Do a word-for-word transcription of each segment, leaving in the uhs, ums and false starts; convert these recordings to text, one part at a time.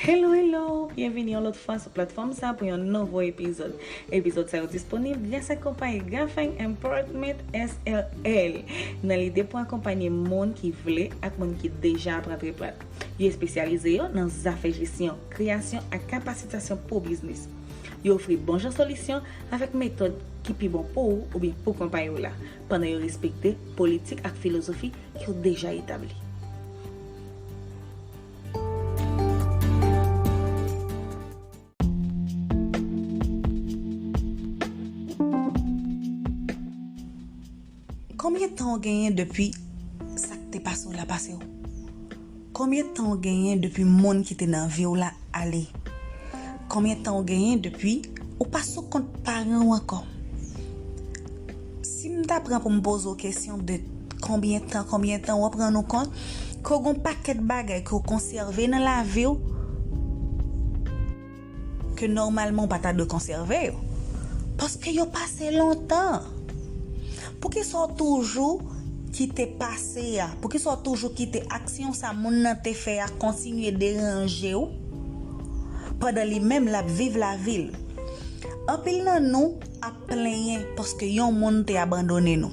Hello, hello! Byenvini yon lòt fwa sou platfòm sa pou yon nouvo epizòd. Epizòd sa yo disponib gras ak konpayi Gafeng Importment S R L, nan lide pou akonpanye moun ki vle ak moun ki deja ap rantre plat. Yo espesyalize yo nan zafè jesyon, kreyasyon ak kapasitasyon pou biznis. Yo ofri bon jan solisyon avèk metòd ki pi bon pou ou oubyen pou konpayi w la, pandan yo respekte politik ak filozofi ki yo deja etabli. Konbyen tan w genyen depi sa k te pase w la pase w? Konbyen tan w genyen depi moun ki te nan vi w la ale? Konbyen tan w genyen depi ou pa sou kont paran w ankò? Si m ta pran pou m poze w kesyon de konbyen tan, konbyen tan, w ap rann ou kont ke w gen yon pakèt bagay ke w konsève nan lavi w ke nòmalman w pa ta dwe konsève yo. Paske yo pase lontan. Poukisa w toujou kite pase a? Poukisa w toujou kite aksyon sa moun nan te fè a kontinye deranje w pandan li menm l ap viv lavi l? Anpil nan nou ap plenyen paske yon moun te abandone nou.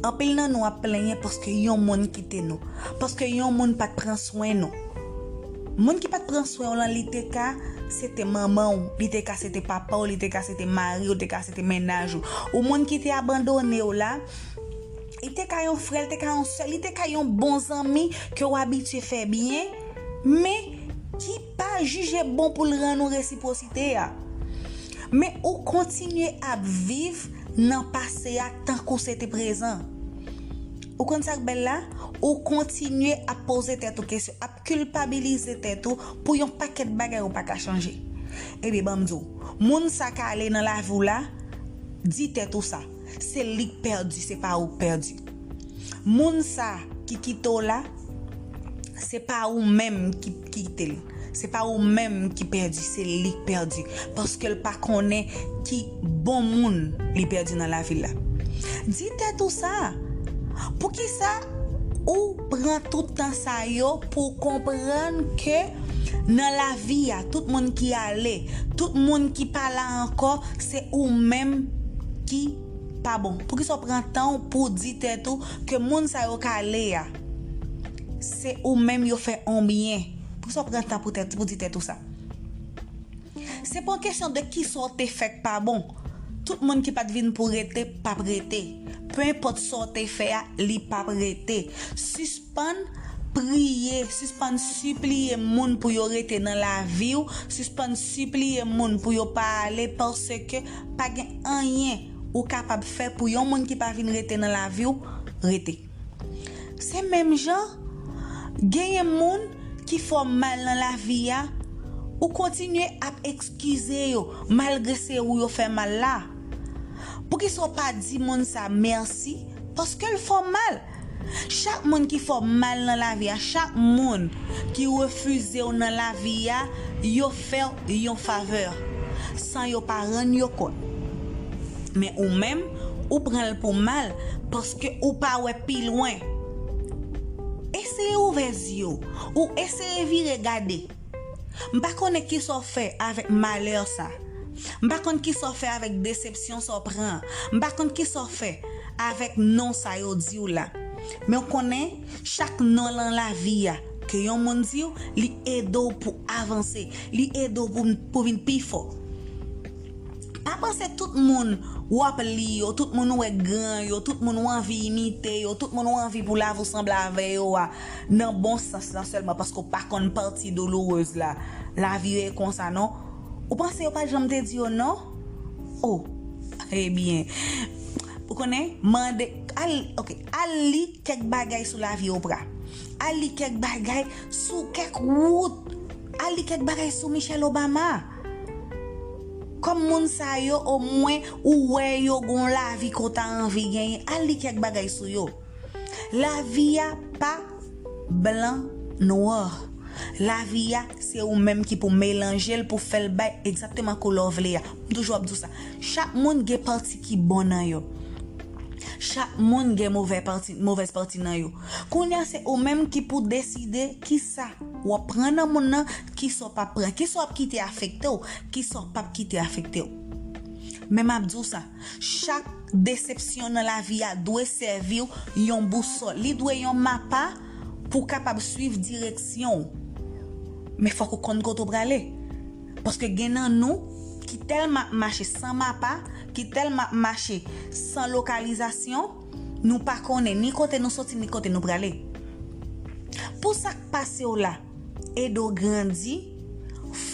Anpil nan nou ap plenyen paske yon moun kite nou. Paske yon moun pa t pran swen nou. Moun ki pa t pran swen w lan, li te ka se te manman w, li te ka se te papa w, li te ka se te mari w, li te ka se te mennaj ou. Ou moun ki te abandone w la, li te ka yon frè, li te ka yon sè, li te ka yon bon zanmi ke w abitye fè byen, men ki pa jije bon pou l rann ou resipwosite a. Men ou kontinye ap viv nan pase a tankou se te prezan. Ou konn sa k bèl la? Ou kontinye ap poze tèt ou kesyon, ap kilpabilize tèt ou pou yon pakèt bagay ou pa ka chanje. Ebyen, ban m di w, moun sa k ale nan lavi w la, di tèt ou sa. Se li k pèdi, se pa ou k pèdi. Moun sa ki kite w la, se pa ou menm ki kite l. Se pa ou menm ki pèdi, se li k pèdi. Paske l pa konnen ki bon moun li pèdi nan lavi l la. Di tèt ou sa. Poukisa ou pran tout tan sa yo pou w konprann ke nan lavi a, tout moun ki ale, tout moun ki pa la ankò, se ou menm ki pa bon? Poukisa w pran tan w pou w di tèt ou ke moun sa yo k ale a, se ou menm yo fè on byen? Poukisa w pran tan pou tèt, pou di tèt ou sa? Se pa yon kesyon de kisa w te fè k pa bon. Tout moun ki pa t vin pou rete, p ap rete. Penenpòt sa w te fè a, li p ap rete. Sispann priye, sispann sipliye moun pou yo rete nan lavi w, sispann sipliye moun pou yo pa ale, paske pa gen anyen ou kapab fè pou yon moun ki pa vin rete nan lavi w rete. Se menm jan, genyen moun ki fè w mal nan lavi a, ou kontinye ap eskize yo, malgre se ou yo fè mal la. Poukisa w pa di moun sa mèsi? Paske l fè w mal. Chak moun ki fè w mal nan lavi a, chak moun ki refize w nan lavi a, yo fè w yon favè, san yo pa rann yo kont. Men ou menm, ou pran l pou mal, paske ou pa wè pi lwen. Eseye ouvè zye w, ou eseye vire gade. M pa konnen kisa w fè avèk malè sa. M pa konn kisa w fè avèk desepsyon sa w pran. M pa konn kisa w fè avèk non sa yo di w la. Men w konnen, chak non nan lavi a ke yon moun di w, li ede w pou avanse, li ede w pou, pou vin pi fò. Pa panse tout moun w ap li yo, tout moun ou wè gran yo, tout moun ou anvi imite yo, tout moun ou anvi pou lavi w sanble avè yo a, nan bon sans lan sèlman, paske w pa konn pati doulourèz la. Lavi yo e konsa, non? Ou panse yo pa t janm te di yo non? Oh, ebyen, ou konnen, mande, al, ok, al li kèk bagay sou lavi Oprah. Al li kèk bagay sou kèk wout. Al li kèk bagay sou Michelle Obama. Kòm moun sa yo, omwen, ou wè yo gon lavi ke w ta anvi genyen. Al li kèk bagay sou yo. Lavi a pa blan, nwa. Lavi a, se ou menm ki pou melanje l, pou fè l bay egzakteman koulè w vle a. M toujou ap di w sa. Chak moun gen pati ki bon nan yo. Chak moun gen movè pati, movèz pati nan yo. Kounye a se ou menm ki pou deside kisa w ap pran nan moun nan, kisa w p ap pran, kisa w ap kite afekte w, kisa w p ap kite afekte w. Men m ap di w sa, chak desepsyon nan lavi a dwe sèvi w yon bousòl. Li dwe yon mapa pou w kapab swiv direksyon w. Men fòk ou konn kote w prale. Paske gen nan nou ki tèlman ap mache san mapa, ki tèlman ap mache san lokalizasyon, nou pa konnen ni kote nou soti, ni kote nou prale. Pou sa k pase w la ede w grandi,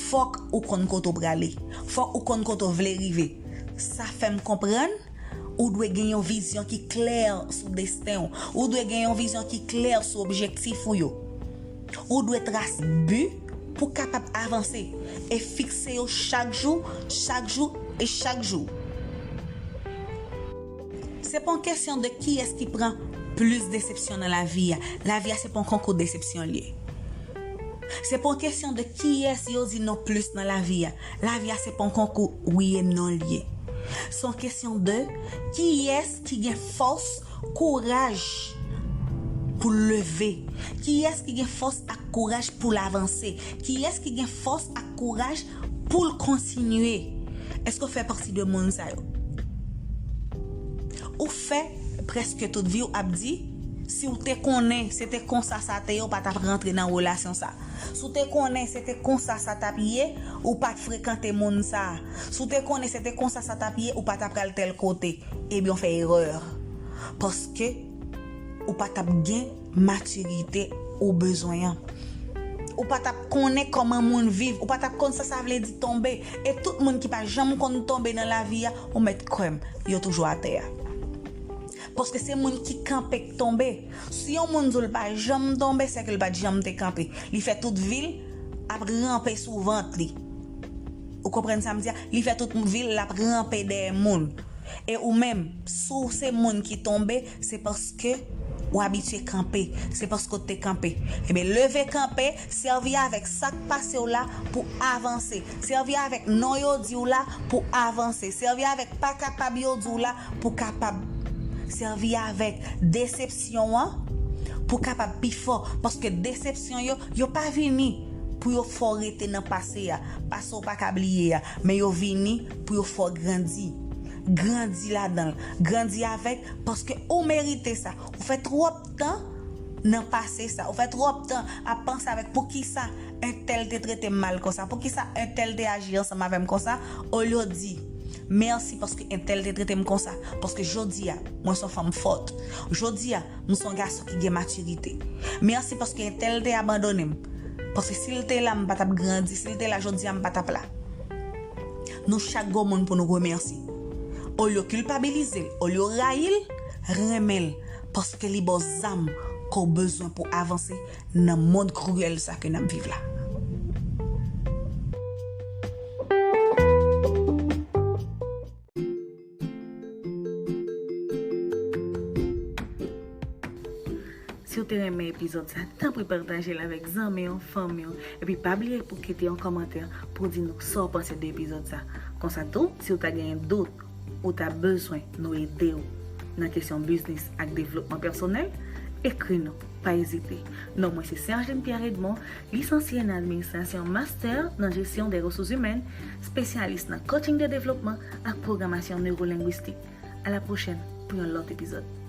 fòk ou konn kote w prale. Fòk ou konn kote w vle rive. Sa fè m konprann ou dwe gen yon vizyon ki klè sou desten w. Ou dwe gen yon vizyon ki klè sou objektif ou yo. Ou dwe trase bi pou w kapab avanse e fikse yo chak jou, chak jou e chak jou. Se pa yon kesyon de kiyès ki pran plis desepsyon nan lavi a. Lavi a se pa yon konkou desepsyon l ye. Se pa yon kesyon de kiyès yo di non plis nan lavi a. Lavi a se pa yon konkou wi e non l ye. Se yon kesyon de kiyès ki gen fòs, kouraj pou l leve. Kiyès ki gen fòs ak kouraj pou l avanse? Kiyès ki gen fòs ak kouraj pou l kontinye? Èske w fè pati de moun sa yo? Ou fè prèske tout vi w ap di, si w te konnen se te konsa sa te ye, ou pa t ap rantre nan relasyon sa. Si w te konnen se te konsa sa t ap ye, ou pa t frekante moun sa. Si w te konnen se te konsa sa t ap ye, ou pa t ap pral tèl kote. Ebyen, w fè erè. Paske ou pa t ap gen matirite ou bezwen an. Ou pa t ap konnen kòman moun viv. Ou pa t ap konn sa sa vle di tonbe. E tout moun ki pa janm konn tonbe nan lavi a, ou mèt kwè m, yo toujou atè a. Paske se moun ki kanpe k tonbe. Si yon moun di w l pa janm tonbe, sèke l pa t janm te kanpe. Li fè tout vi l ap ranpe sou vant li. Ou konprann sa m di a? Li fè tout vi l ap ranpe dèyè moun. E ou menm, si w se moun ki tonbe, se paske w abitye kanpe. Se paske w te kanpe. Ebyen, leve kanpe, sèvi avèk sa k pase w la pou avanse. Sèvi avèk non yo di w la pou avanse. Sèvi avèk pa kapab yo di w la pou kapab. Sèvi avèk desepsyon an pou kapab pi fò. Paske desepsyon yo, yo pa vini pou yo fè w rete nan pase a. Pase w pa ka bliye a. Men yo vini pou yo fè w grandi. Grandi ladan l. Grandi avèk, paske ou merite sa. Ou fè twòp tan nan pase sa. Ou fè twòp tan ap panse avèk poukisa entèl te trete m mal konsa, poukisa entèl te aji ansanm avè m konsa, olye w di, mèsi paske entèl te trete m konsa, paske jodi a, mwen se yon fanm fòt. Jodi a, m se yon gason ki gen matirite. Mèsi paske entèl te abandone m. Paske si l te la, m pa t ap grandi. Si l te la jodi a, m pa t ap la. Nou chak gon moun pou nou remèsye. Olye w kilpabilize l, olye w rayi l, renmen l, paske li ba w zam ke w bezwen pou avanse nan mond kriyèl sa ke n ap viv la. Si w te renmen epizòd sa, tanpri pataje l avèk zanmi w, fanmi w, epi pa bliye pou kite yon kòmantè pou di nou sa w panse de epizòd sa. Konsa tou, si w ta genyen dout, ou ta bezwen nou ede w nan kesyon biznis ak devlopman pèsonèl, ekri nou, pa ezite. Non mwen se Sergine Pierre Edmond, lisansye nan administrasyon, master nan jesyon de resous imèn, espesyalis nan coaching de devlopman ak pwogramasyon newolengwistik. A la pwochèn pou yon lòt epizòd.